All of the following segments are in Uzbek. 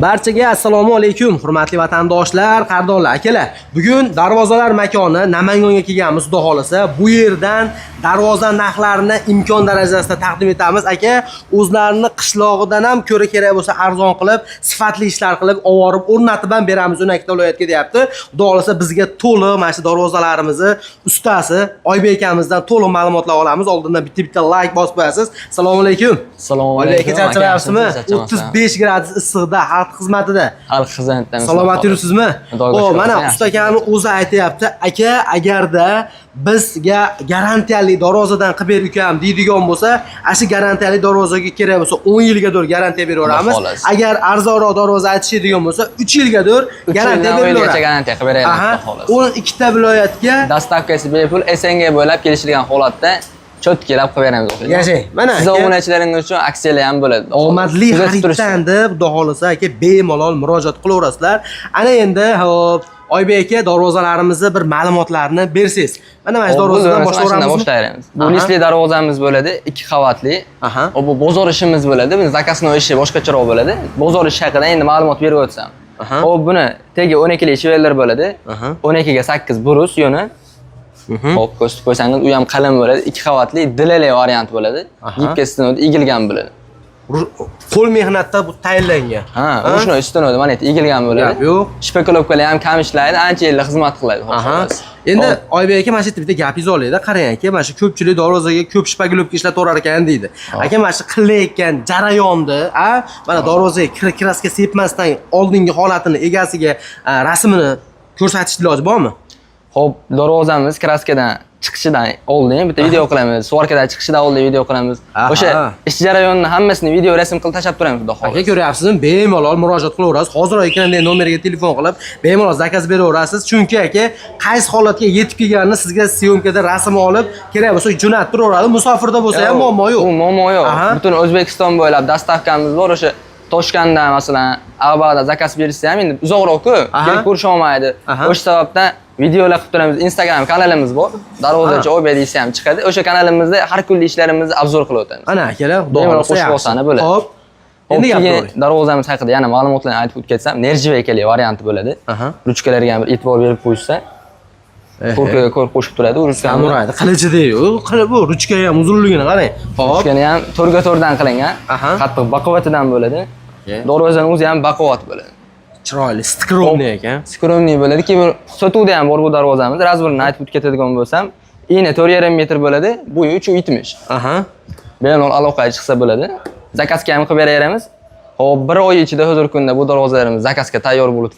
Barchaga assalomu alaykum, hurmatli vatandoshlar, qardonlar, akalar. Bugun darvozalar makoni Namanganga kelganmiz, xudo xolasa. Bu yerdan darvoza narxlarini imkon darajasida taqdim etamiz. Aka, o'zlarini qishlog'idan ham ko'ra kerak bo'lsa arzon qilib, sifatli ishlar qilib, ovorib o'rnatib ham beramiz 12 ta viloyatga deyapti. Xudo xolasa bizga to'liq mana shu darvozalarimizni ustasi Oybek akamizdan to'liq ma'lumotlar olamiz. Oldindan bitta-bitta like bosib qo'yasiz. Assalomu alaykum. Assalomu Oybek aka, alaykum. Charchamayapsizmi? Charchamasdan. 35 gradus issiqda xalq xizmatida. Xalq xizmatidamiz. Salomat yuribsizmi? Xudoga Xo'p, shukur, mana yaxshi. usta akani o'zi aytyapti, aka, agarda bizga garantiyali darvozadan qilib ber ukam deydigan bo'lsa, ana shu garantiyali darvozaga kerak bo'lsa 10 yilgadir garantiya beraveramiz. Xudo xohlasa. Agar arzonroq darvoza aytishadigan bo'lsa, 3 yilgadir garantiya garantiya berilaveradi. berilaveradi. Garantiya qilib beramiz, Aha, xudo xohlasa. 12 ta viloyatga Доставка si bepul, СНГ bo'ylab kelishilgan holatda чётко lab qilib beramiz. Yashang. Mana Siz aka. obunachilaringiz uchun aksiyalar ham bo'ladi. Omadli Kuzatib turishsin. xariddan deb xudo xohlasa aka bemalol murojaat qilaverasizlar. Ana endi hop Oybek aka, darvozalarimizni bir ma'lumotlarni bersangiz. Mana shu Hop, bu darvozadan darvozani shundan boshlayveramizmi? boshlayveramiz. Bu лист li darvozamiz bo'ladi, ikki qavatli. O bu bozor ishimiz bo'ladi. Buni заказной ishi boshqacharoq bo'ladi. Bozor ishi haqida endi ma'lumot berib o'tsam. Hop, buni tegi 12 lik швеллер bo'ladi. 12 ga 8 брус yo'ni. Hop, ko'rsatib qo'ysangiz, u ham qalin bo'ladi. Ikki qavatli dilali variant bo'ladi. Гибкий stanok egilgan bo'ladi. Qo'l mehnatda bu tayinlangan. Ha, ручной stanokda mana egilgan bo'ladi. Gap yo'q. Шпаклёвка lar ham kam ishlaydi, ancha yillar xizmat qiladi. Xolos. Endi Hop, Oybek aka, mana shu yerda bitta gapingizni olayda. Qarang aka, mana shu ko'pchilik darvozaga ko'p шпаклёвка ishlataverar ekan deydi. Aka, mana shu qilayotgan jarayonni, a, mana darvozaga краска sepmasdan oldingi holatini egasiga rasmini ko'rsatish iloji bormi? Hop, darvozamiz краска dan chiqishidan oldin bitta video qilamiz. Сварка dan chiqishidan oldin video qilamiz. O'sha ish jarayonini hammasini video rasm qilib tashlab turamiz, xudo Aka, xohlasa. ko'ryapsizmi? Bemalol murojaat qilaverasiz. Hozir ekrandagi nomerga telefon qilib, bemalol заказ beraverasiz. Chunki aka qaysi holatga yetib kelganini sizga съёмка da rasm olib, kerak bo'lsa jo'natib turaveradi. Musofirda bo'lsa ham muammo yo'q. U muammo yo'q. Butun O'zbekiston bo'ylab доставка miz bor. O'sha Toshkentda masalan, Avbada заказ berishsa ham endi uzoqroq-ku, kelib ko'risha olmaydi. O'sha sababdan videolar qilib turamiz. Instagram kanalimiz bor. Darvozachi Oybek desa ham chiqadi. O'sha kanalimizda har kunlik ishlarimizni обзор qilib o'tamiz. Ana akalar, xudo Bemalol xohlasa qo'shib yaxshi. olsani bo'ladi. Xo'p. Hop, Endi keyin gapiravering. darvozamiz haqida yana ma'lumotlarni aytib o'tib ketsam, нержавейка li varianti bo'ladi. Ruchkalarga ham bir e'tibor berib qo'yishsa, ko'rkaga ko'r qo'shib turadi u ruchkani. Samurayni qilichida-yu, bu ruchka ham uzunligini qarang. Xo'p. Ruchkani ham to'rga to'rdan qilingan. Qattiq baquvvatidan bo'ladi. Darvozani o'zi ham baquvvat bo'ladi. Chiroyli, скромный ekan. Скромный bo'ladi. Keyin sotuvda ham bor bu darvozamiz. Размер ini aytib o'tib ketadigan bo'lsam, eni 4,5 metr bo'ladi, bo'yi 3,70. Bemalol aloqaga chiqsa bo'ladi. Заказ ga ham qilib beraveramiz. Hop, bir oy ichida hozirgi kunda bu darvozalarimiz заказ ga tayyor bo'lib.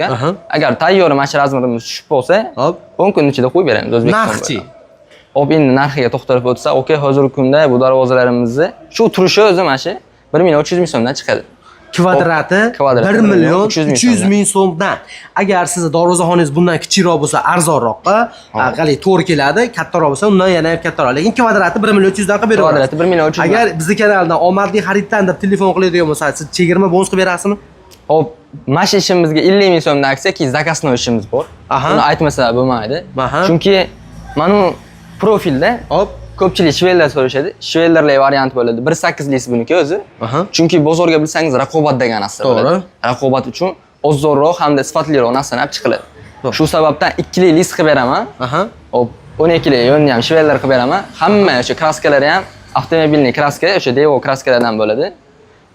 Agar tayyor mana shu размер imiz tushib qolsa, 10 kun ichida qo'yib beramiz O'zbekiston Narxchi? bo'ylab. Hop, endi narxiga to'xtalib o'tsa, okey, hozirgi kunda bu darvozalarimizni shu turishi o'zi mana shu 1 million 300 ming so'mdan chiqadi. Kvadrati Kvadrati 1 million 300 ming 300 so'mdan. Ming so'mdan. Agar sizni darvozaxonangiz bundan kichikroq bo'lsa, arzonroqqa, haligi to'g'ri keladi, kattaroq bo'lsa, undan yana ham kattaroq. Lekin kvadrati 1 million 300 dan qilib beraverasiz. Kvadrati 1 million 300 Agar bizni kanaldan omadli xariddan deb telefon qiladigan bo'lsa, siz chegirma bonus qilib berasizmi? Hop, mana shu ishimizga 50 ming so'mdan aksiya, keyin заказной ishimiz bor. Buni aytmasa bo'lmaydi. Chunki mana bu profilda ko'pchilik швеллер so'rashadi. Швеллер li variant bo'ladi. 1.8 lisi buniki o'zi. Chunki bozorga bilsangiz raqobat degan narsa bo'ladi. Raqobat uchun ozonroq hamda sifatliroq narsani olib chiqiladi. Shu sababdan ikkili лист qilib beraman. Hop, 12 li yo'lni ham швеллер qilib beraman. Hamma o'sha краска lari ham автомобильный краска, o'sha Devo краска lardan bo'ladi.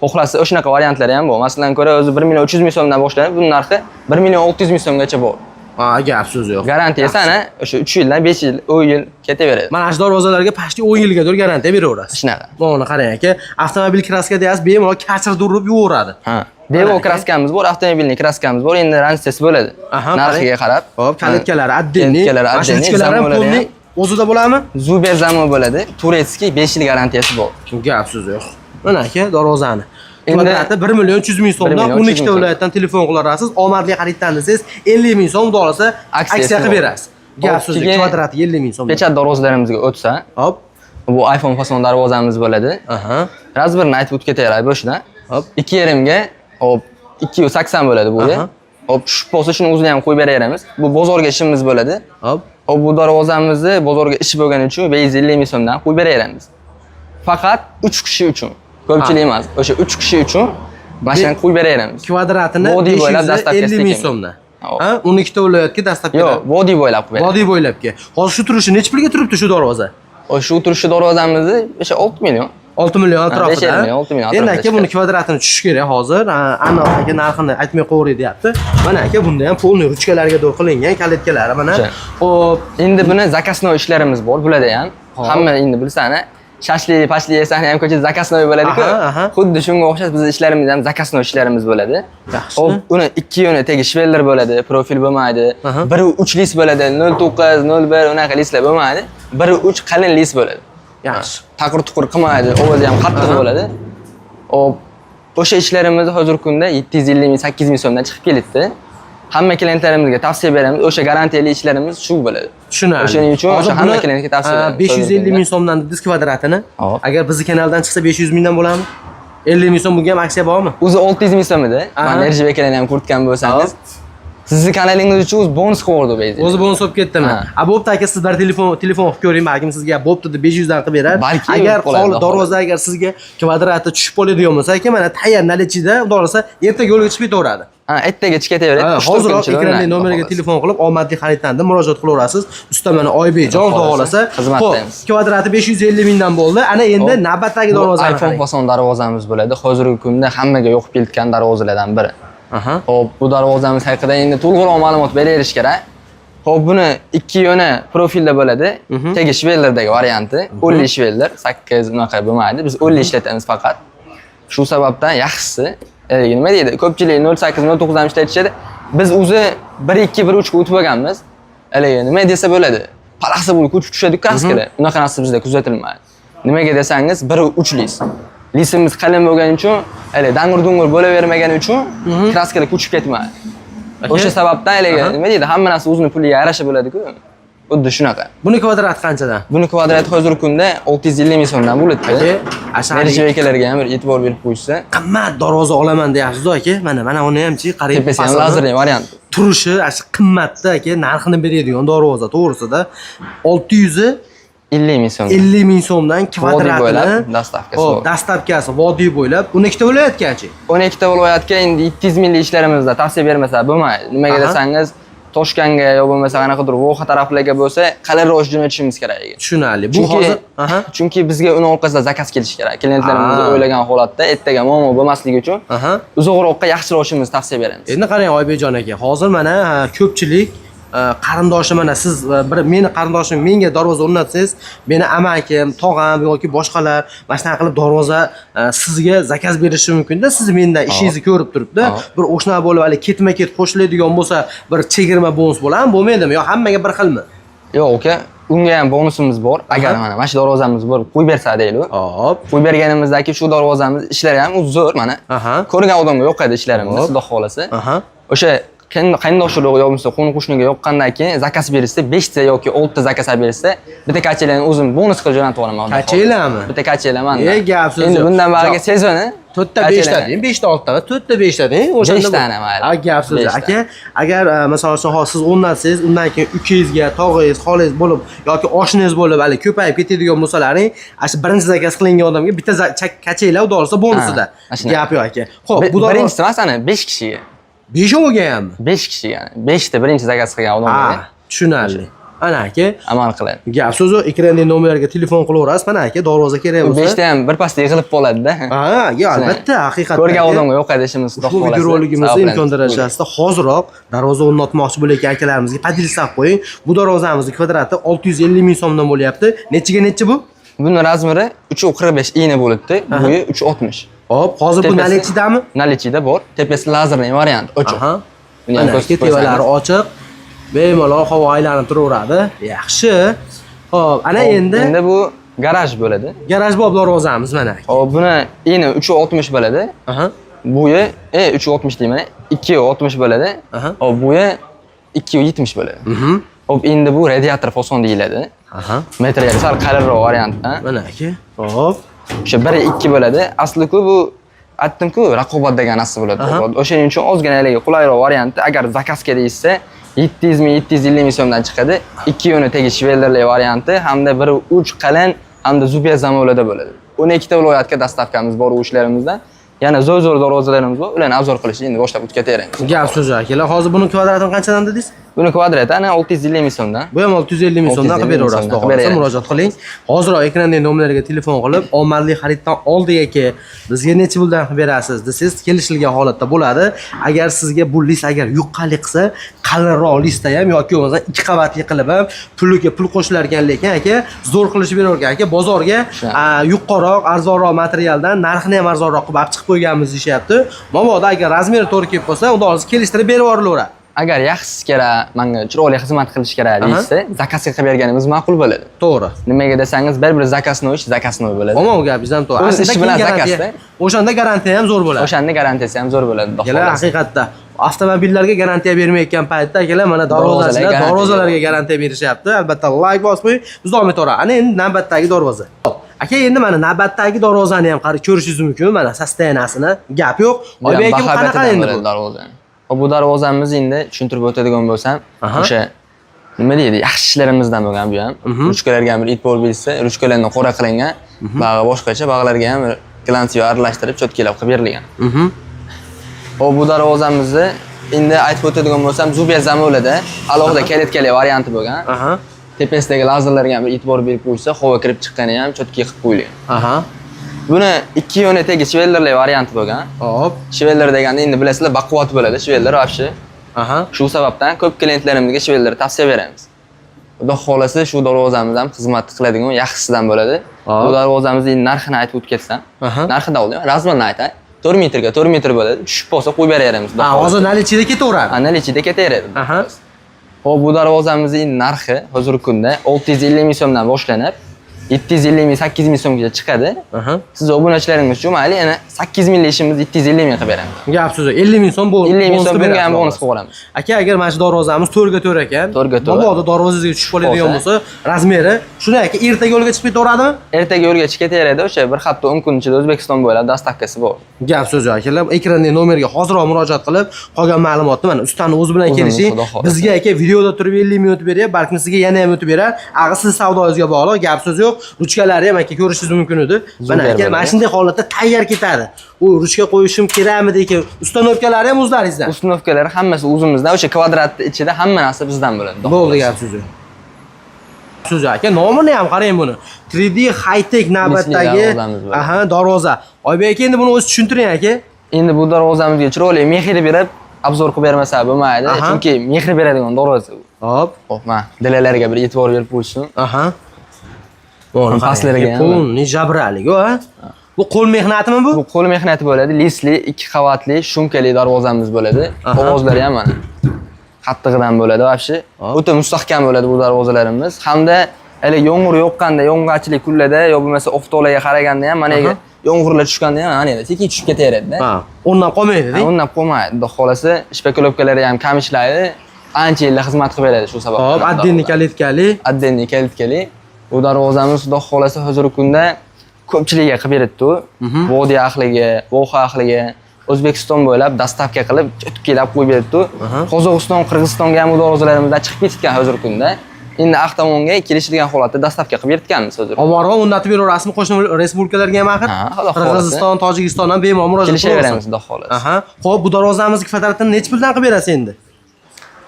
Xohlasa o'shanaqa variantlari ham bor. Masalan, ko'ra o'zi 1 million 300 ming so'mdan boshlanib, buning narxi 1 million 600 ming so'mgacha bor. Ha, gap so'z yo'q. Garantiyasi ana o'sha 3 yildan 5 yil, 10 yil ketaveradi. Mana shu darvozalarga почти 10 yilgadir garantiya beraverasiz. Shunaqa. Mana qarang aka, avtomobil краска deyasiz, bemalol kachirda urib yuvoradi. Ha. Devo краска miz bor, автомобильный краска miz bor. Endi ranchasi bo'ladi. Narxiga qarab. Hop, калитка lari отдельный. Калитка lari Mana shu отдельный, ruchkalar ham замок lari полный o'zida bo'ladimi? Зубья замок bo'ladi. Турецкий 5 yil garantiyasi bor. Gap so'z yo'q. Mana aka, darvozani. Endi Kvadrati 1 million 300 ming so'mdan 1 million 300 12 ta ming so'm. Viloyatdan telefon qilaverasiz. Omadli xariddan desangiz 50 ming so'm, xudo xohlasa Aksiyasi aksiya qilib bor. berasiz. Gap Hop, so'z yo'q. keyin Kvadrati 50 ming so'mdan. Печать darvozalarimizga o'tsa, bu iPhone fason darvozamiz bo'ladi. Размер ini aytib o'tib ketaylik boshidan. 2,5 ga, hop, 280 bo'ladi bu. Hop, tushib qolsa shuni o'zini ham qo'yib beraveramiz. Bu bozorga ishimiz bo'ladi. Hop, bu darvozamizni bozorga ish bo'lgani uchun 550 ming so'mdan qo'yib beraveramiz. Faqat 3 kishi uchun. Ko'pchilik emas. O'sha 3 kishi uchun Mashinani qo'yib beraveramiz. Kvadratini Vodiy bo'ylab 550 доставка si ming tekin. so'mdan. Hop. Ha, 12 ta viloyatga доставка. Yo'q, vodiy bo'ylab qo'yib beramiz. Vodiy bo'ylabga. Hozir shu turishi necha pulga turibdi shu darvoza? Shu turishi darvozamizni o'sha 6 million. 6 million atrofida. 5,5 million, 6 million Endi atrofida aka buni kvadratini tushish kerak hozir. Aniq aka narxini aytmay qo'yavering deyapti. Mana aka bunda ham полный ruchkalarga to'g'ri qilingan kalitkalari mana. Xo'p, Endi buni заказной ishlarimiz bor, bularda ham. Hamma endi bilsani, shashlik, pashlik yesani ham ko'chada заказной bo'ladi-ku. Xuddi shunga o'xshash bizning ishlarimiz ham заказной ishlarimiz bo'ladi. Yaxshi. Xo'p, uni ikki yo'ni tegi швеллер bo'ladi, profil bo'lmaydi. 1.3 лист bo'ladi, 0.9, 0.1 unaqa лист lar bo'lmaydi. 1.3 qalin лист bo'ladi. Yaxshi. Taqir tuqur qilmaydi, ovozi ham qattiq bo'ladi. Xo'p, o'sha ishlarimiz hozirgi kunda 750 ming, 800 ming so'mdan chiqib kelibdi. Hamma klientlarimizga tavsiya beramiz, o'sha garantiyali ishlarimiz shu bo'ladi. Tushunarli. O'shaning uchun Hozir o'sha hamma buni, klientga tavsiya beramiz. 550 ming so'mdan dedingiz kvadratini. Hop. Agar bizni kanaldan chiqsa 500 mingdan bo'ladimi? 50 ming so'm bunga ham aksiya bormi? O'zi 600 ming so'm edi. Mana Erjibekalarni ham kurtgan bo'lsangiz, sizni kanalingiz uchun o'zi bonus qilib yubordi. O'zi bonus bo'lib ketdimi? Ha. A bo'pti aka, siz bir telefon qilib ko'ring, balkim sizga bo'pti deb 500 dan qilib berar. Balki Agar qoladi, hol darvoza agar sizga kvadrati tushib qoladigan bo'lsa, aka mana tayyor наличие da, xudo xohlasa ertaga yo'lga chiqib ketaveradi. Ha, ertaga chiqib ketaveradi. Ha, 3-4 kun hoziroq ichida ekrandagi o'rnatib nomerga xolos. telefon qilib, omadli xariddan murojaat qilaverasiz. Usta mana Oybekjon xudo xohlasa. Xizmatdamiz. Xo'p, kvadrati 550 mingdan bo'ldi. Ana endi navbatdagi Bu darvozani iPhone qarang. fason darvozamiz bo'ladi. Hozirgi kunda hammaga yoqib ketgan darvozalardan biri. Xo'p, bu darvozamiz haqida endi to'liqroq ma'lumot berish kerak. Xo'p, buni ikki yo'ni profilda bo'ladi. Tegi швеллер dagi varianti, 10 швеллер, 8 unaqa bo'lmaydi. Biz 10 ishlatamiz faqat. Shu sababdan yaxshisi, nima deydi? Ko'pchilik 0.8, 0.9 ham ishlatishadi. Biz o'zi 1.2, 1.3 ga o'tib olganmiz. Haligi nima desa bo'ladi? Palasa bo'lib ko'chib tushadi краска lar. Unaqa narsa bizda kuzatilmaydi. Nimaga desangiz 1.3 лист. Лист imiz qalin bo'lgani uchun, hali dangur-dungur bo'lavermagani uchun краска lar ko'chib ketmaydi. O'sha sababdan haligi nima deydi? Hamma narsa o'zini puliga yarasha bo'ladi-ku. Xuddi shunaqa. Buni kvadrati qanchadan? Buni kvadrati hozirgi kunda 650 ming so'mdan bo'ladi. Aka, ashari Nerjivekalarga ham bir e'tibor berib qo'yishsa, qimmat darvoza olaman deyapsiz aka. Mana mana uni hamchi qarang. tepasi ham fasoni. Лазерный variant. Turishi shu qimmatda aka, narxini beradigan darvoza to'g'risida 650 50 ming so'm. ming so'mdan kvadratini bo'ylab доставка si Xo'p, bor. доставка si vodiy bo'ylab 12 ta viloyatgacha. 12 ta viloyatga endi 700 minglik ishlarimizda tavsiya bermasa bo'lmaydi. Nimaga desangiz, Toshkentga yo bo'lmasa qanaqadir voha taraflarga bo'lsa, qalinroq jo'natishimiz kerak ekan. Tushunarli. Bu hozir Chunki bizga uni orqasidan заказ kelishi kerak. Klientlarimiz o'ylagan holatda ertaga muammo bo'lmasligi uchun uzoqroqqa yaxshiroq ishimizni tavsiya beramiz. Endi qarang Oybekjon aka, hozir mana ko'pchilik qarindoshi mana siz bir meni qarindoshim menga darvoza o'rnatsangiz, meni amakim, tog'am yoki boshqalar mana shunaqa qilib darvoza sizga заказ berishi mumkinda, siz mendan ishingizni ko'rib turibdi. Bir oshna bo'lib hali ketma-ket qo'shiladigan bo'lsa, bir chegirma bonus bo'ladimi, bo'lmaydimi yo hammaga bir xilmi? Yo'q aka, unga ham bonusimiz bor. Agar mana shu darvozamiz bor, qo'yib bersa deylik. Hop. Qo'yib berganimizdagi shu darvozamiz ishlari ham o'zi zo'r mana. Ko'rgan odamga yoqadi ishlarimiz, xudo xohlasa. O'sha qarindosh urug' yo bo'lmasa qo'ni qo'shniga yoqqandan keyin заказ berishsa, 5 ta yoki 6 ta заказ berishsa, bitta качеля ni o'zim bonus qilib jo'natib yuboraman. Xudo xohlasa. Качеля mi? Bitta качеля manda. E, gap so'z Endi yo'q. bundan bariga Yo'q. sezoni. 4ta 5ta deng, 5ta 6ta, 4ta 5ta deng. O'shanda Beshtani mayli. Ha, gap so'z yo'q. Beshta. Aka, agar misol uchun hozir siz o'rnatsangiz, undan keyin ukangizga, tog'angiz, xolangiz bo'lib yoki oshnangiz bo'lib hali ko'payib ketadigan bo'lsalaring, ana shu birinchi заказ qilingan odamga bitta качеля xudo xohlasa bonusida. Ha, shunaqa. Gap yo'q aka. Xo'p, bu darvoza Birinchisi emas, ana 5 kishiga. 5 olgan hammi? 5 kishiga. 5 ta birinchi заказ qilgan odamga Ha, tushunarli. Ana aka, amal qiladi. gap so'zi ekrandagi nomerlarga telefon qilaverasiz. Mana aka, darvoza kerak bo'lsa. 5 ta ham bir pasda yig'ilib qoladi-da. Ha, yo, albatta, haqiqatdan. Ko'rgan odamga yoqadi ishimiz, xudo Ushbu xohlasa. videorolikimizni Sabablarni imkon darajasida hoziroq darvoza o'rnatmoqchi bo'layotgan akalarimizga поделиться qilib qo'ying. Bu darvozamizni kvadrati 650 ming so'mdan bo'lyapti. Nechiga nechi bu? Buni размер i 3.45 eni bo'libdi, bo'yi 3.60. Hop, hozir bu Tepasi- наличие dami? Наличие da bor. Tepasi лазерный variant, ochiq. Buni ham Mana ko'rsatib aka, tevalari qo'ysangiz. ochiq. Bemalol havo aylanib turaveradi. Yaxshi. Xo'p, ana Hop, endi endi bu garaj bo'ladi. Garaj bob darvozamiz mana. Hop, buni eni 3.60 bo'ladi. Bo'yi 3.60 deyman, 2.60 bo'ladi. Hop, bo'yi 2.70 bo'ladi. Hop, endi bu radiator fason deyiladi. Material sal qalinroq variantdan. Mana aka. Hop. O'sha 1.2 bo'ladi. Asli-ku bu aytdim-ku, raqobat degan narsa bo'ladi. O'shaning uchun ozgina haligi qulayroq varianti, agar заказ ga deyishsa, 700 ming, 750 ming so'mdan chiqadi. 2 yo'ni tegi швеллер li varianti hamda 1.3 qalin hamda зубья замок larda bo'ladi. 12 ta viloyatga доставка miz bor u ishlarimizdan. Yana zo'r-zo'r darvozalarimiz bor. Ularni обзор qilishni endi boshlab o'tkaveramiz. Gap so'zi akalar. Hozir buni kvadratini qanchadan dedingiz? Buni kvadrati ana 650 ming so'mdan. Bu ham 650 ming so'mdan qilib beraverasiz. 650 ming so'mdan Xudo xohlasa qilib murojaat qiling. Hoziroq ekrandagi nomerlarga telefon qilib, omadli xariddan oldik aka, bizga necha puldan qilib berasiz desangiz, kelishilgan holatda bo'ladi. Agar sizga bu list agar yuqqalik qilsa, qalinroq listda ham yoki bo'lmasa ikki qavatli qilib ham puliga pul qo'shilar ekan, lekin aka zo'r qilishib berar ekan. Aka bozorga yuqqaroq, arzonroq materialdan narxini ham arzonroq qilib olib chiqib qo'yganmiz deyishyapti. Mabodo agar razmeri to'g'ri kelib qolsa, unda hozir kelishtirib berib yuborilaveradi. Agar yaxshisi kerak, menga chiroyli xizmat qilish kerak deyishsa, zakazga qilib berganimiz ma'qul bo'ladi. To'g'ri. Nimaga desangiz, bir заказной ish заказной bo'ladi. Omon gapingiz ham to'g'ri. O'z Aslida ishi bilan keyin garantiya- zakazda. O'shanda garantiya ham zo'r bo'ladi. O'shanda garantiyasi ham zo'r bo'ladi. Xudo Akalar xohlasa. haqiqatda avtomobillarga garantiya bermayotgan paytda akalar mana darvozachilar Darvozalarga garantiya darvozalarga garantiya berishyapti. Albatta like bosib qo'ying. Biz davom etaveramiz. Ana endi navbatdagi darvoza. Hop, aka endi mana navbatdagi darvozani ham qarab ko'rishingiz mumkin. Mana состояния sini. Gap yo'q. Bu ham Oybek aka bu qanaqa bahabatidan endi bo'ladi bu? darvoza. Hop, bu darvozamiz endi tushuntirib o'tadigan bo'lsam, o'sha nima deydi, yaxshi ishlarimizdan bo'lgan bu ham. Ruchkalarga ham bir e'tibor berilsa, ruchkalarni qora qilingan, bag'i boshqacha, bag'larga ham bir глянцевый aralashtirib, чёткий lab qilib berilgan. Hop, bu darvozamizni endi aytib o'tadigan bo'lsam, зубья zamolada alohida kalitkali varianti bo'lgan. Tepasidagi lazerlarga ham bir e'tibor berib qo'ysa, havo kirib chiqqani ham чёткий qilib qo'yilgan. Buni ikki yo'ni tagi швеллер li varianti bo'lgan. Швеллер deganda endi bilasizlar, baquvvat bo'ladi швеллер вообще. Shu sababdan ko'p klientlarimizga швеллер tavsiya beramiz. Xudo xohlasa shu darvozamiz ham xizmat qiladigan yaxshisidan bo'ladi. Bu darvozamizni narxini aytib o'tib ketsam, narxida oldin размер ini aytay. 4 metrga 4 metr bo'ladi. Tushib qolsa qo'yib beraveramiz. Ha, hozir наличие da ketaveradi. Ha, наличие da ketaveradi. Xo'p, bu darvozamizning narxi hozirgi kunda 650 ming so'mdan boshlanib, 750 ming, 800 ming so'mgacha chiqadi. Siz obunachilaringiz uchun mayli, yana 8 minglik ishimizni 750 ming qilib beramiz. Gap so'zi 50 ming so'm 50 ming bonus so'm qilib bunga ham berasiz. Bonus qilib yuboramiz. Aka, agar mana shu darvozamiz 4ga 4 ekan, 4ga 4. mabodo darvozangizga tushib qoladigan bo'lsa, razmeri shuni aka ertaga yo'lga chiqib ketaveradimi? Ertaga yo'lga chiqib ketaveradi, o'sha bir hafta 10 kun ichida O'zbekiston bo'ylab доставка si bor. Gap so'zi akalar, ekrandagi nomerga hoziroq murojaat qilib, qolgan ma'lumotni mana ustani o'zi bilan O'zimiz, kelishing. Xudo xohlasa. Bizga aka videoda turib 50 minut beryapti, balkim sizga yana ham o'tib berar. Ag'i siz savdoyingizga bog'liq, gap so'z yo'q. Ruchkalari ham aka ko'rishingiz mumkin edi. Mana Zo'r aka beradi. Mana shunday holatda tayyor ketadi. U ruchka qo'yishim kerakmi degan установка lari ham o'zlaringizdan. Установка lari hammasi o'zimizdan, o'sha kvadratni ichida hamma narsa bizdan bo'ladi. Xudo Bo'ldi, xohlasa. gap so'zi. So'zi aka, nomini ham qarang buni. 3D high tech navbatdagi darvozamiz bo'ladi. Aha, darvoza. Oybek aka, endi buni o'zi tushuntiring aka. Endi bu darvozamizga chiroyli mehr berib, обзор qilib bermasa bo'lmaydi. Chunki mehr beradigan darvoza u. Hop, mana dilalarga bir e'tibor berib qo'yishsin. Buni Pastlariga ham. Qo'lni jabralik, ha? Bu qo'l mehnatimi bu? Bu qo'l mehnati bo'ladi. Лист li, ikki qavatli, шумка li darvozamiz bo'ladi. Ovozlari ham mana qattig'idan bo'ladi вообще. O'ta mustahkam bo'ladi bu darvozalarimiz. Hamda hali yomg'ir yoqqanda, yomg'irchilik kunlarda yo bo'lmasa oftoblarga qaraganda ham mana yomg'irlar tushganda ham mana sekin tushib ketaveradi-da. Ha, o'rnab qolmaydi, Ha, undan qolmaydi. Xudo xohlasa, шпаклёвка lari ham kam ishlaydi. Ancha yillar xizmat qilib beradi shu sababdan. Hop, отдельный kalitkali. Отдельный kalitkali. Bu darvozamiz xudo xohlasa hozirgi kunda ko'pchilikka qilib beribdi. Vodiy ahliga, voha ahliga O'zbekiston bo'ylab доставка qilib, чёткий lab qo'yib beribdi. Qozog'iston, Qirg'izistonga ham bu darvozalarimizdan chiqib ketgan hozirgi kunda. Endi aq tomonga kelishilgan holatda доставка qilib beritganmiz hozir. Omorg'a o'rnatib beraverasizmi qo'shni respublikalarga ham axir? Ha, Xudo xohlasa. Qirg'iziston, Tojikiston ham bemalol murojaat Kelishaveramiz xudo xohlasa. Aha. Xo'p, bu darvozamizni kvadratini necha puldan qilib berasiz endi?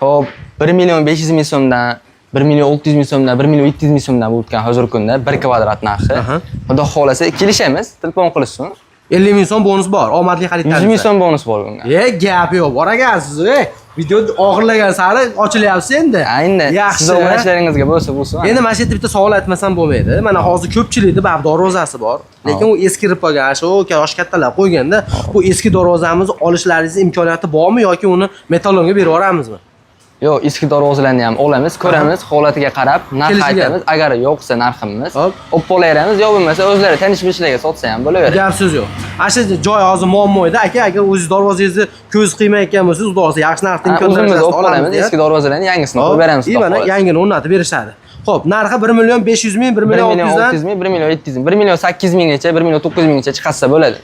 Xo'p, 1 million 500 ming so'mdan, 1 million 600 ming so'mdan, 1 million 700 ming so'mdan bo'lgan hozirgi kunda 1 kvadrat narxi. Xudo xohlasa kelishamiz, telefon qilishsin. 50 ming so'm bonus bor, omadli xarid. 100 ming so'm bonus bor bunga. E, gap yo'q, bor ekansiz, e. Video og'irlagan sari ochilyapsiz endi. Ha, endi Yaxshi. siz obunachilaringizga bo'lsa bo'lsin. Endi mana shu yerda bitta savol aytmasam bo'lmaydi. Mana hozir ko'pchilikda baribir darvozasi bor. Lekin u eskirib qolgan, shu yosh kattalar qo'yganda, bu eski darvozamizni olishlaringiz imkoniyati bormi yoki uni metallonga berib yuboramizmi? Yo'q, eski darvozalarni ham olamiz, ko'ramiz, holatiga qarab narx Kelishilgan. aytamiz. Agar yo'qsa narximiz, olib qolaveramiz, yo bo'lmasa o'zlari tanish bilishlarga sotsa ham bo'laveradi. Gap so'z yo'q. Ana shu joy hozir muammo edi. Aka, agar o'zingiz darvozangizni ko'z qiymayotgan bo'lsangiz, xudo xohlasa yaxshi narxda Ha, imkon o'zimiz darajasida olib olamiz qolamiz, deya. eski darvozalarni yangisini qo'yib beramiz. И Xudo mana xohlasa. yangini o'rnatib berishadi. Xo'p, narxi 1 million 500 ming, 1 1 million million 600 dan. 600 ming, 1 million 700 ming, 1 million 800 minggacha, 1 million 900 minggacha chiqarsa bo'ladi.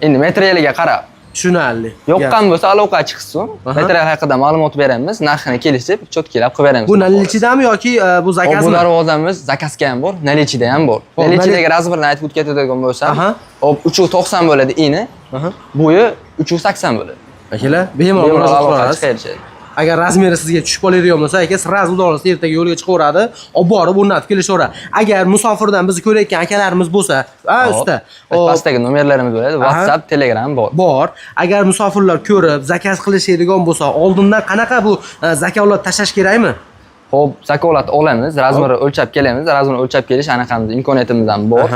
Endi materialiga qarab. Tushunarli. Yoqqan bo'lsa aloqa chiqsin. Material haqida ma'lumot beramiz, narxini kelishib, чёткий lab qilib beramiz. Bu наличие dami yoki bu Hop, bu заказ mi? darvozamiz заказ ga ham bor, наличие da ham bor. Hop, Наличие dagi размер ini aytib o'tib ketadigan bo'lsam, Aha. hop 3.90 bo'ladi ini. Bo'yi 380 bo'ladi. Akalar, bemalol Bemalol murojaat aloqa qilasiz. chiqarishadi. Agar размер i sizga tushib qoladigan bo'lsa, aka, сразу xudo xohlasa ertaga yo'lga chiqaveradi, olib borib o'rnatib kelishaveradi. Agar musofirdan bizni ko'rayotgan akalarimiz bo'lsa, a usta, Pastdagi nomerlarimiz bo'ladi. WhatsApp, Telegram bor. Bor. Agar musofirlar ko'rib заказ qilishadigan bo'lsa, oldindan qanaqa bu zakolat tashlash kerakmi? Xo'p, zakolat olamiz, размер i o'lchab kelamiz. Размер o'lchab kelish anaqamiz, imkoniyatimiz ham bor.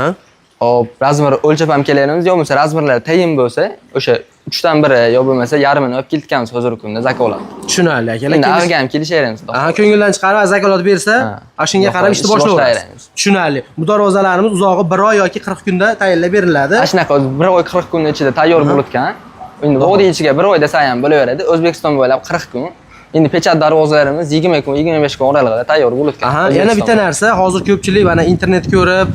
Xo'p, размер o'lchab ham kelamiz, yo bo'lmasa размер lar tayin bo'lsa, o'sha 3dan biri yo bo'lmasa yarmini olib keltirganmiz hozirgi kunda zakolat. Tushunarli, akalar. Endi ag'iga ham kelishaveramiz. Aha, ko'ngildan chiqarib zakolat bersa, Ha. shunga qarab ishni Ishni boshlayverasiz. boshlayveramiz. Tushunarli. Bu darvozalarimiz uzog'i 1 oy yoki 40 kunda tayinlab beriladi. Ana shunaqa o'zi 1 oy 40 kun ichida tayyor bo'lib, endi vodiy ichiga 1 oy desa ham bo'laveradi. O'zbekiston bo'ylab 40 kun. Endi pechat darvozalarimiz 20 kun, 25 kun oralig'ida tayyor bo'lib. Aha, yana bitta narsa, hozir ko'pchilik mana internet ko'rib,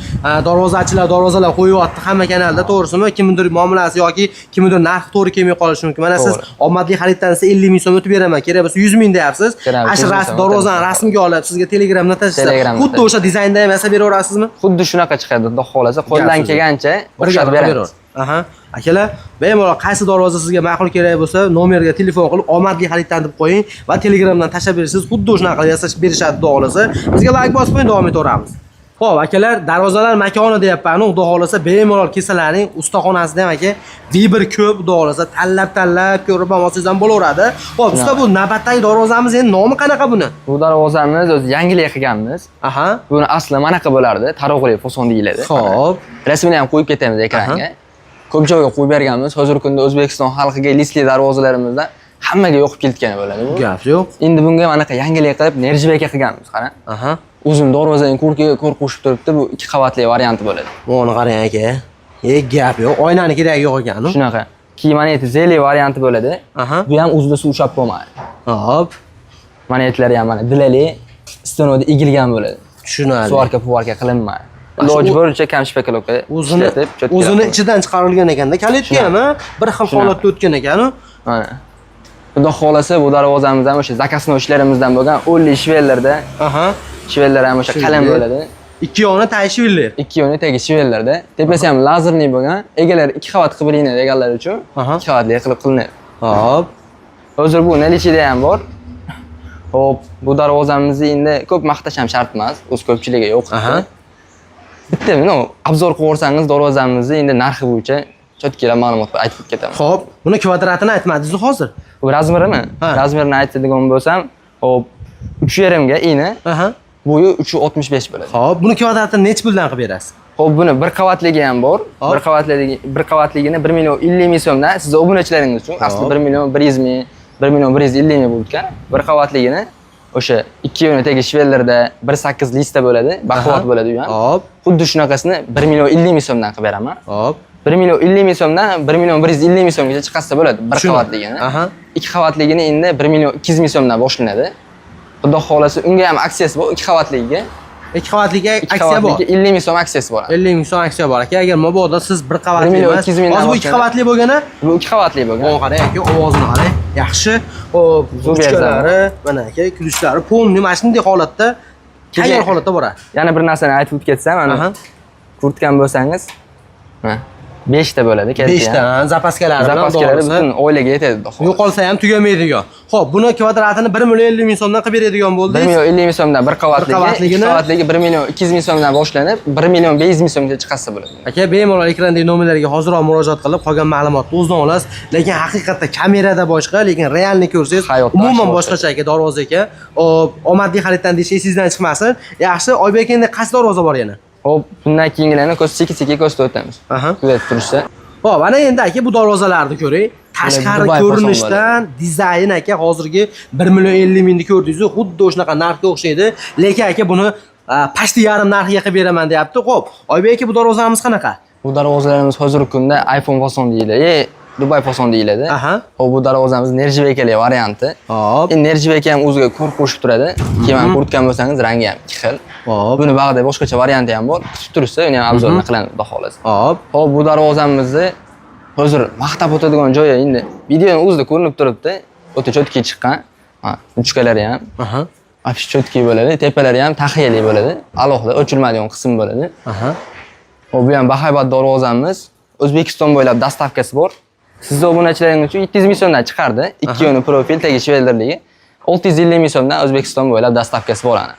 darvozachilar darvozalar qo'yyapti hamma kanalda, to'g'risimi? Kimnidir muomalasi yoki kimnidir narxi to'g'ri kelmay qolishi mumkin. Mana siz omadli xariddan desa 50 ming so'm o'tib beraman, kerak bo'lsa 100 ming deyapsiz. Kerak Ana shu bo'lsa 100 ming rasm so'm darvozani o'tamiz. Rasmga olib, sizga Telegramdan tashlasa, Telegramdan xuddi o'sha dizaynda ham yasab beraverasizmi? Xuddi shunaqa chiqadi, xudo xohlasa, qo'ldan Gap so'zi. Kelgancha Birga o'xshatib birga beramiz. Aha. Akalar, bemalol qaysi darvoza sizga ma'qul kerak bo'lsa, nomerga telefon qilib, omadli xariddan deb qo'ying va Telegramdan tashlab bersangiz, xuddi shunaqa qilib yasash berishadi, xudo xohlasa. Bizga like bosib qo'ying, davom etaveramiz. Xo'p, akalar, darvozalar makoni deyapman, xudo xohlasa bemalol kelsalaring, ustaxonasida ham aka выбор ko'p, xudo xohlasa tanlab-tanlab ko'rib ham olsangiz ham bo'laveradi. Xo'p, usta, bu navbatdagi darvozamiz endi nomi qanaqa buni? Bu darvozamiz o'zi yangilik qilganmiz. Buni asli manaqa bo'lardi, taroqli fason deyiladi. Xo'p. Rasmini ham qo'yib ketamiz ekranga. Ko'p joyga qo'yib berganmiz. Hozirgi kunda O'zbekiston xalqiga лист li darvozalarimizdan hammaga yoqib ketgan bo'ladi bu. Gap yo'q. Endi bunga manaqa yangilik qilib нержавейка qilganmiz, qara. Uzun darvozaning ko'rkiga ko'r qo'shib turibdi, bu ikki qavatli varianti bo'ladi. Buni qarang aka. E, gap yo'q. Oynani keragi yo'q ekan. Shunaqa. Keyin mana eti zeli varianti bo'ladi. Bu ham o'zida suv ushlab qolmaydi. Hop. Monetlari ham mana dilali, stanokda egilgan bo'ladi. Tushunarli. Сварка puvarka qilinmaydi. Mana shu Iloji boricha kam шпаклёвка O'zini ishlatib, чётко o'zini ichidan chiqarilgan ekanda, калитка ham ha, bir xil holatda o'tgan ekan. Mana. Xudo xohlasa bu darvozamiz ham o'sha заказной ishlarimizdan bo'lgan o'nli швеллер da, швеллер ham o'sha qalin Швеллер. bo'ladi. Ikki yoni tagi швеллер. Ikki yoni tagi швеллер da. Tepasi ham лазерный bo'lgan. Egalari ikki qavat qilib beringlar deganlar uchun ikki qavatli qilib qilinadi. Hop. Hozir bu наличие da ham bor. Xo'p, bu darvozamizni endi ko'p maqtash ham shart emas, o'z ko'pchiligiga yo'q. Bitta, no, обзор qilib yuborsangiz darvozamizni endi narxi bo'yicha чётко ma'lumot aytib ketaman. Xo'p, buni kvadratini aytmadingiz hozir. Bu размер imi? Ha. Размер ini aytadigan bo'lsam, xo'p, 3,5 ga ini, bo'yi 3,65 bo'ladi. Xo'p, buni kvadratini nechi puldan qilib berasiz? Xo'p, buni bir qavatligi ham bor. Bir qavatligini 1 million 50 ming so'mdan sizni obunachilaringiz uchun asli 1 million 100 ming, 1 million 150 ming bo'lgan. Bir qavatligini o'sha ikki yoni tagi швеллер da 1.8 лист da bo'ladi, baquvvat bo'ladi u ham. Xuddi shunaqasini 1 million 50 ming so'mdan qilib beraman. 1 million 50 ming so'mdan 1 million 150 ming so'mgacha chiqarsa bo'ladi bir qavatligini. Ikki qavatligini endi 1 million 200 ming so'mdan boshlanadi. Xudo xohlasa unga ham aksiyasi bor, ikki qavatligiga. Ikki qavatliga Ikki aksiya bor. qavatliga 50 ming so'm aksiyasi bor. 50 ming so'm aksiya bor aka. Agar mabodo siz bir qavatli 1 million emas, 200 mingdan hozir bu ikki boshlanadi. qavatli bo'lgani, Bu ikki qavatli bo'lgan. O qarang aka, ovozini qarang. Yaxshi. Xo'p, Zo'r. Ruchkalari, mana aka, ключ lari полный mana shunday holatda, tayyor holatda boradi. Yana bir narsani aytib o'tib ketsam, mana kurtgan bo'lsangiz, mana 5 ta bo'ladi, katta. 5 ta запаска lari bilan Запаска lari to'g'risi. Butun oilaga yetadi. Xudo xohlasa. Yo'qolsa ham tugamaydigan. Xo'p, buni kvadratini 1 million 50 ming so'mdan qilib beradigan 1 bo'ldingiz. Million 50 ming so'mdan bir qavatligi, Bir qavatligini- ikki qavatligi 1 million 200 ming so'mdan boshlanib, 1 million 500 ming so'mgacha chiqarsa bo'ladi. Aka, bemalol ekrandagi nomerlarga hoziroq murojaat qilib, qolgan ma'lumotni o'zidan olasiz. Lekin haqiqatda kamerada boshqa, lekin реальный ko'rsangiz, Hayotda umuman boshqa. Boshqacha aka darvoza aka. Xo'p, omadli xariddan deyish esingizdan chiqmasin. Yaxshi, Oybek, endi qaysi darvoza bor yana? Xo'p, bundan keyingilarni ko'z sekin-sekin ko'rsatib o'tamiz. Kuzatib turishsa. Xo'p, ana endi aka bu darvozalarni ko'ring. Tashqari Dubay fason. Ko'rinishdan dizayn aka hozirgi 1 million 50 mingni ko'rdingiz, xuddi o'shanaqa narxga o'xshaydi. Lekin aka buni почти yarim narxiga qilib beraman deyapti. Xo'p, Oybek aka, bu darvozamiz qanaqa? Bu darvozalarimiz hozirgi kunda iPhone fason deyiladi. Dubay fason deyiladi. Xo'p, bu darvozamiz нержавейка li varianti. Endi нержавейка ham o'ziga ko'r qo'shib turadi. Keyin mana ko'rgan bo'lsangiz, rangi ham ikki xil. Buni bag'da boshqacha varianti ham bor. Kutib turishsa, uni ham обзор ini qilamiz, xudo xohlasa. Xo'p, bu darvozamizni hozir maqtab o'tadigan joyi endi videoni o'zida ko'rinib turibdi. O'ta чётко chiqqan. Ha, ruchkalari ham вообще чётко bo'ladi, tepalari ham taxiyali bo'ladi. Alohida o'chilmaydigan qism bo'ladi. Xo'p, bu ham bahaybat darvozamiz. O'zbekiston bo'ylab доставка si bor. Sizni obunachilaringiz uchun 700 ming so'mdan chiqardi. Ikki yoni profil, tagi швеллер ligi. 650 ming so'mdan O'zbekiston bo'ylab доставка si bo'ladi.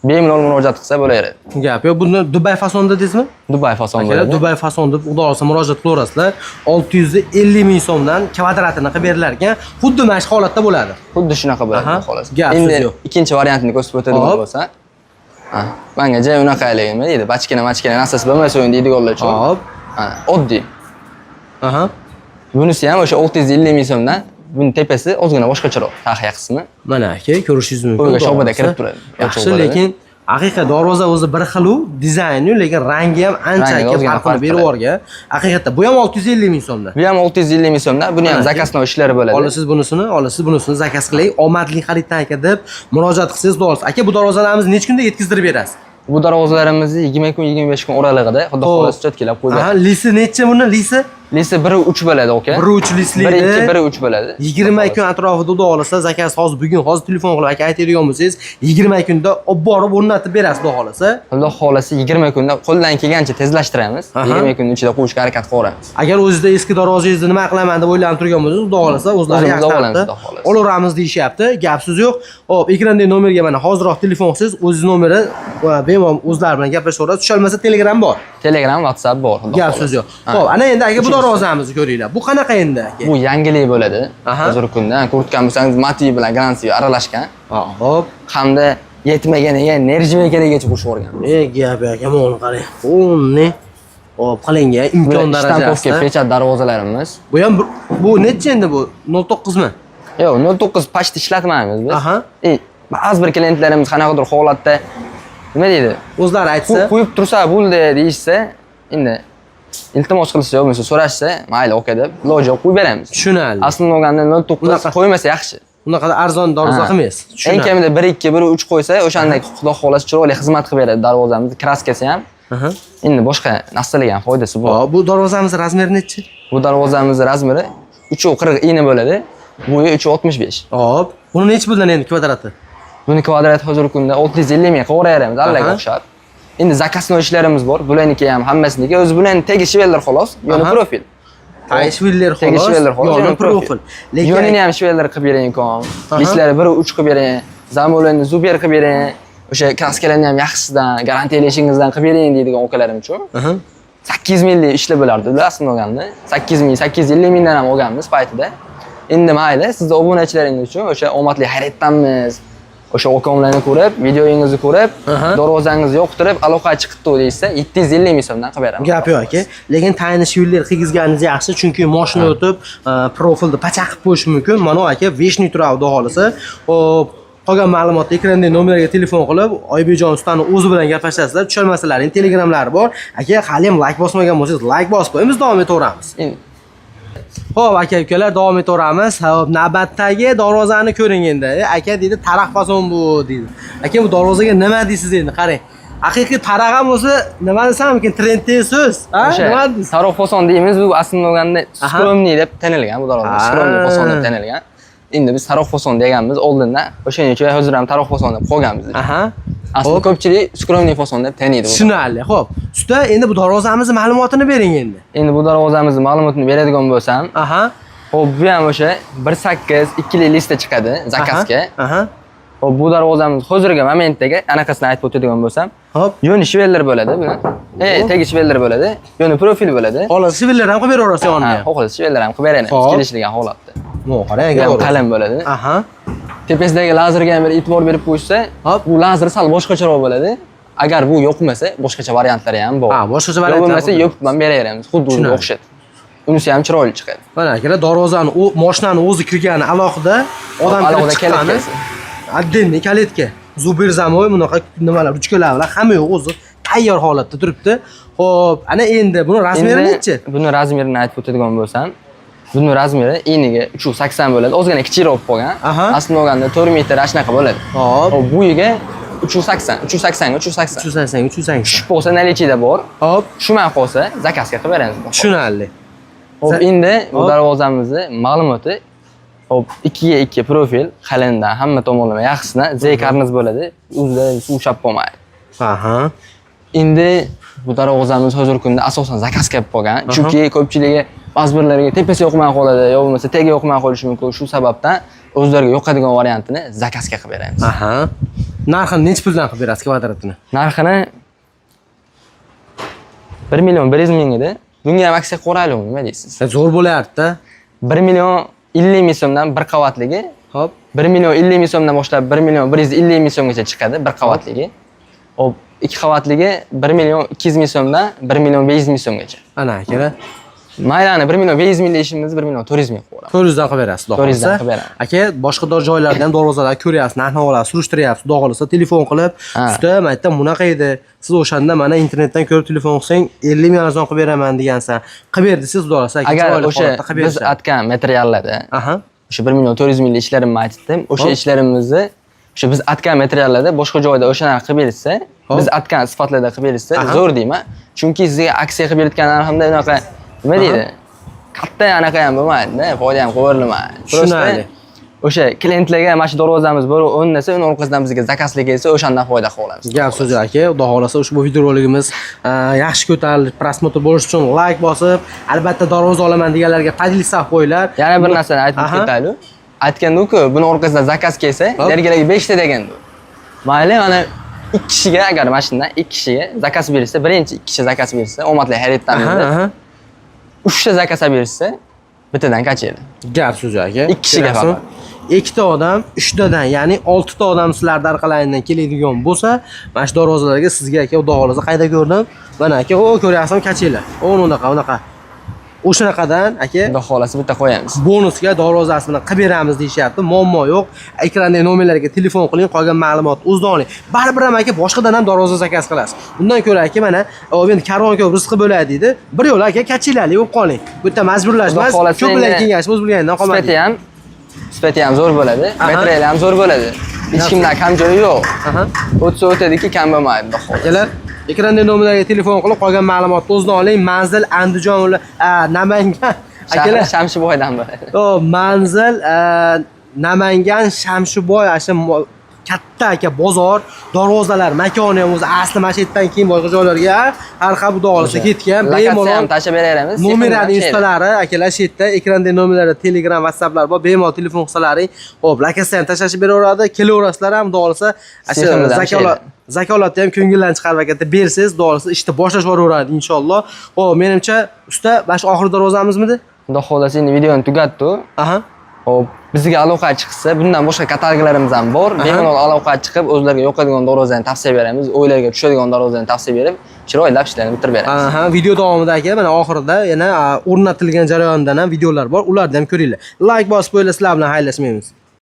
Bemalol murojaat qilsa bo'laveradi. Gap yo'q. Buni Dubay fason dedingizmi? Dubay fason Akalar, bo'ladi. Dubay fason deb xudo xohlasa murojaat qilaverasizlar. 650 ming so'mdan kvadratini qilib berilar ekan. Xuddi mana shu holatda bo'ladi. Xuddi shunaqa bo'ladi, xudo xohlasa. Gap Endi so'z yo'q. ikkinchi variantini ko'rsatib o'tadigan bo'lsa, ha, manga jay unaqa nima deydi, bachkana machkana narsasi bo'lmasa o'yin deydiganlar uchun. Ha, oddiy. Bunisi ham o'sha 650 ming so'mdan, buni tepasi ozgina boshqacharoq, taxiya qismi. Mana aka, ko'rishingiz mumkin. Qo'lga shobada kirib turadi. Yaxshi, lekin haqiqat darvoza o'zi bir xilu dizayni, lekin rangi ham ancha aka farqini berib yuborgan. Haqiqatda bu ham 650 ming so'mdan. Bu ham 650 ming so'mdan, buni ham заказной ishlari bo'ladi. Olasiz bunisini, olasiz bunisini заказ qiling. Omadli xariddan aka deb murojaat qilsangiz bo'ladi. Aka, bu darvozalarimizni necha kunda yetkazdirib berasiz? Bu darvozalarimizni 20 kun, 25 kun oralig'ida xudo xohlasa cho'tkilab qo'yib Aha, lisi necha buni lisi? Lisi 1.3 bo'ladi aka. 1.3 lislikni 1.2, 1.3 bo'ladi. 20 kun atrofida xudo xohlasa заказ hozir bugun hozir telefon qilib aka aytadigan bo'lsangiz 20 kunda olib borib o'rnatib berasiz xudo xohlasa. Xudo xohlasa 20 kunda qo'ldan kelgancha tezlashtiramiz. 20 kun ichida qo'yishga harakat qilaveramiz. Agar o'zingizda eski darvozangizni nima qilaman deb o'ylanib turgan bo'lsangiz, xudo xohlasa o'zlari yaxshi olamiz, xudo xohlasa. Olaveramiz deyishyapti. Gap so'z yo'q. Xo'p, ekrandagi nomerga mana hoziroq telefon qilsangiz, o'zingiz nomeri va bemalol o'zlari bilan gaplashaverasiz. Tusholmasa Telegram bor. Telegram, WhatsApp bor, xudo Gap so'z yo'q. Xo'p, ana endi aka bu darvozamizni ko'ringlar. Bu qanaqa endi aka? Bu yangilik bo'ladi. Hozirgi kunda ko'rgan bo'lsangiz, Mati bilan Gransi aralashgan. Xo'p. Hamda yetmaganiga нержавейка gacha qo'shib yuborgan. Gap aka, mana qarang. Uni hop qilingan imkon darajasida. Shtampovka pechat darvozalarimiz. Bu ham bu necha endi bu? 0.9 mi? Yo'q, 0.9 почти ishlatmaymiz biz. Ba'zi bir klientlarimiz qanaqadir holatda nima deydi? O'zlari aytsa, qo'yib tursa bo'ldi deyishsa, endi iltimos qilsa yo bo'lmasa so'rashsa, mayli aka deb iloji yo'q qo'yib beramiz. Tushunarli. Aslini olganda 0.9 qo'ymasa yaxshi. Unaqa arzon darvoza qilmaysiz. Eng kamida 1.2, 1.3 qo'ysa, o'shanda xudo xohlasa chiroyli xizmat qilib beradi darvozamiz, краска si ham. Endi boshqa narsalarga ham foydasi bor. Bu darvozamiz размер i nechi? Bu darvozamiz размер i 3.40 ini bo'ladi. Bo'yi 3.65. Hop. Buni nechi puldan endi kvadrati? Buni kvadrat hozirgi kunda 650 ming qilaveramiz, Allohga o'xshab. Endi заказной ishlarimiz bor. Bularniki ham hammasiniki. O'zi bularning tagi швеллер xolos, yoni profil. Tagi швеллер Tagi xolos, швеллер xolos, yoni profil. Lekin yonini ham швеллер qilib bering, Listlari 1.3 qilib bering, zamolini super qilib bering. O'sha краска larni ham yaxshisidan, garantiyali ishingizdan qilib bering deydigan okalarim uchun. 8 minglik ishlar bo'lardi ular aslida olganda. 8 ming, 850 mingdan ham olganmiz paytida. Endi mayli, sizni obunachilaringiz uchun o'sha omadli hayratdanmiz. O'sha okomlarni ko'rib, videoyingizni ko'rib, darvozangizni yoqtirib, aloqa chiqibdi deysa, 750 ming so'mdan qilib beraman. Gap yo'q aka. Lekin tayini швеллер qilgizganingiz yaxshi, chunki mashina o'tib, profilni pacha qilib qo'yishi mumkin. Mana aka, вечный turadi xudo xohlasa. Xo'p, qolgan ma'lumotni ekrandagi nomerga telefon qilib, Oybekjon ustani o'zi bilan gaplashasizlar. Tusholmasalaring Telegramlari bor. Aka, hali ham like bosmagan bo'lsangiz, like bosib qo'ying, biz davom etaveramiz. Xo'p, aka ukalar davom etaveramiz. Xo'p, navbatdagi darvozani ko'ring endi. Aka deydi, taraq fason bu deydi. Aka, bu darvozaga nima deysiz endi? Qarang. Haqiqiy taraq ham bo'lsa, nima desam ekan, trenddagi so'z. Ha, nima deysiz? Taroq fason deymiz, bu aslida olganda skromniy deb tanilgan bu darvoza. Skromniy fason deb tanilgan. Endi biz taroq fason deganmiz oldindan. O'shaning uchun hozir ham taroq fason deb qolganmiz. Aslida ko'pchilik skromniy fason deb taniydi. Tushunarli. Xo'p, usta, endi bu darvozamizni ma'lumotini bering endi. Endi bu darvozamizni ma'lumotini beradigan bo'lsam, xo'p, bu ham o'sha 1.8 ikkili lista chiqadi заказ ga. Xo'p, bu darvozamiz hozirgi momentdagi anaqasini aytib o'tadigan bo'lsam, yoni швеллер bo'ladi buni. Tagi швеллер bo'ladi, yoni profil bo'ladi. Xolos, швеллер ham qilib beraverasiz yonini. Ha, xohlasa швеллер ham qilib beramiz, kelishilgan holatda. Mo, qarang, Bu ham qalin bo'ladi. Tepasidagi lazerga ham bir e'tibor berib qo'yishsa, bu lazer sal boshqacharoq bo'ladi. Agar bu yoqmasa, boshqacha variantlari ham bor. Ha, boshqacha variantlar bo'lmasa, bor. yopib ham beraveramiz. Xuddi unga o'xshab. Unisi ham chiroyli chiqadi. Mana akalar, darvozani, u mashinani o'zi kirgani alohida, odam kirib chiqqani отдельный калитка. Зубер замок, bunaqa nimalar, ruchkalar bilan hamma yo'q o'zi tayyor holatda turibdi. Xo'p, ana endi buni размер i nechi? Buni размер ini aytib o'tadigan bo'lsam, buni размер i eniga 380 bo'ladi. Ozgina kichikroq bo'lib qolgan. Aslida olganda 4 metr ana shunaqa bo'ladi. Xo'p. Xo'p, bo'yiga 380, 380, 380. 380, 380. Tushib qolsa наличие da bor. Xo'p, Tushmay qolsa заказ ga qilib beramiz. Tushunarli. Xo'p, endi bu darvozamizni ma'lumoti, xo'p, 2ga 2 profil, qalindan, hamma tomonlama yaxshisidan Z karniz bo'ladi. O'zida suv ushlab qolmaydi. Endi bu darvozamiz hozirgi kunda asosan заказ ga bo'lib qolgan. Chunki ko'pchiligi Ba'zi birlariga tepasi yoqmay qoladi, yo bo'lmasa tagi yoqmay qolishi mumkin. Shu sababdan o'zlariga yoqadigan variantini zakazga qilib beramiz. Aha. Narxini necha puldan qilib berasiz kvadratini? Narxini 1 million 100 ming edi. Bunga ham aksiya qo'raylikmi, nima deysiz? Zo'r bo'lyapti-da. 1 million 50 ming so'mdan bir qavatligi. Hop. 1 million 50 ming so'mdan boshlab 1 million 150 ming so'mgacha chiqadi bir qavatligi. Hop, ikki qavatligi 1 million 200 ming so'mdan 1 million 500 ming so'mgacha. Ana akalar. Maylani 1 million 500 minglik ishimizni 1 million 400 ming qilib yuboramiz. 400 dan qilib berasiz, xudo 400 dan xohlasa. qilib beramiz. Aka, boshqa joylarda ham darvozalar ko'ryapsiz, narx-navolarni surishtiryapsiz, xudo xohlasa telefon qilib, usta, men aytdim, bunaqa edi. Siz o'shanda mana internetdan ko'rib telefon qilsang 50 ming arzon qilib beraman degansan. Qilib ber desangiz, xudo xohlasa aka, Agar chiroyli o'sha holatda qilib biz berishadi. aytgan materiallarda o'sha 1 million 400 minglik ishlarimni aytdim. O'sha ishlarimizni o'sha biz aytgan materiallarda boshqa joyda o'sha narx qilib berilsa, biz aytgan sifatlarda qilib berilsa, zo'r deyman. Chunki sizga aksiya qilib berayotgan narximda unaqa nima deydi? Katta anaqa ham bo'lmaydi, foyda ham qo'yilmaydi. Tushunarli. O'sha klientlarga mana shu darvozamiz bor, 10 desa, uni orqasidan bizga zakazlik kelsa, o'shandan foyda qilib olamiz. Gap so'z yo'q aka, xudo xohlasa ushbu videorolikimiz yaxshi ko'tarilib, просмотр bo'lishi uchun like bosib, albatta darvoza olaman deganlarga поделиться qilib qo'yinglar. Yana bir narsani aytib ketaylik. Aytganda-ku, buni orqasidan zakaz kelsa, nerigalarga 5 ta deganda. Mayli, mana 2 kishiga agar mana shundan 2 kishiga zakaz berilsa, birinchi 2 kishi zakaz berilsa, omadli xariddan 3 ta zakaz berilsa, bittadan kachaydi. Gap so'z yo'q aka. Ikki kishiga faqat. Ikkita odam 3 tadan, ya'ni 6 ta odam sizlarni orqalaringdan keladigan bo'lsa, mana shu darvozalarga sizga aka, xudo xohlasa qayda ko'rdim? Mana aka, o ko'ryapsizmi kachaylar. O unaqa, unaqa. O'shanaqadan aka Xudo xohlasa bitta qo'yamiz. Bonusga darvozasi bilan qilib beramiz deyishyapti. Muammo yo'q. Ekrandagi nomerlarga telefon qiling, qolgan ma'lumotni o'zidan oling. Baribir ham aka boshqadan ham darvoza zakaz qilasiz. Undan ko'ra aka mana, endi karvon ko'p rizqi bo'ladi deydi. Bir yo'l aka kachilali bo'lib qoling. Bu yerda majburlash Xudo emas, xohlasa ko'p bilan endi kengashib o'z bilganidan qolmadi. Sifati ham zo'r bo'ladi, materiali ham zo'r bo'ladi. Hech kimdan kam joyi yo'q. O'tsa o'tadiki, kam bo'lmaydi, xudo xohlasa. Akalar, ekrandagi nomerlarga telefon qilib qolgan ma'lumotni o'zidan oling. Manzil Andijon, Namangan. Akalar, Shamshiboydan bo'ladi. O manzil Namangan Shamshiboy asha katta aka bozor, darvozalar makoni ham o'zi asli mana shu yerdan keyin boshqa joylarga har xil xudo xohlasa ketgan. Lokatsiya Bemalol ham tashlab beraveramiz. nomerlarni instalari akalar shu yerda ekranda nomerlari Telegram, WhatsApplar bor. Bemalol telefon qilsalaring, xo'p, lokatsiya ham tashlashib beraveradi. Kelaverasizlar ham xudo xohlasa Seximiz ham zakolatni ham ko'ngildan chiqarib aka bersangiz, xudo xohlasa ishni boshlash boraveradi inshaalloh. Xo'p, menimcha usta mana shu oxirgi darvozamizmidi? Xudo xohlasa endi videoni tugatdi. Hop, bizga aloqa chiqsa, bundan boshqa kataloglarimiz ham bor. Bemalol aloqa chiqib, o'zlariga yoqadigan darvozani tavsiya beramiz, o'ylariga tushadigan darvozani tavsiya berib, chiroylab ishlarni bitirib beramiz. Aha, video davomida aka mana oxirida yana o'rnatilgan jarayondan ham videolar bor, ularni ham ko'ringlar. Like bosib qo'yinglar, sizlar bilan xayrlashmaymiz.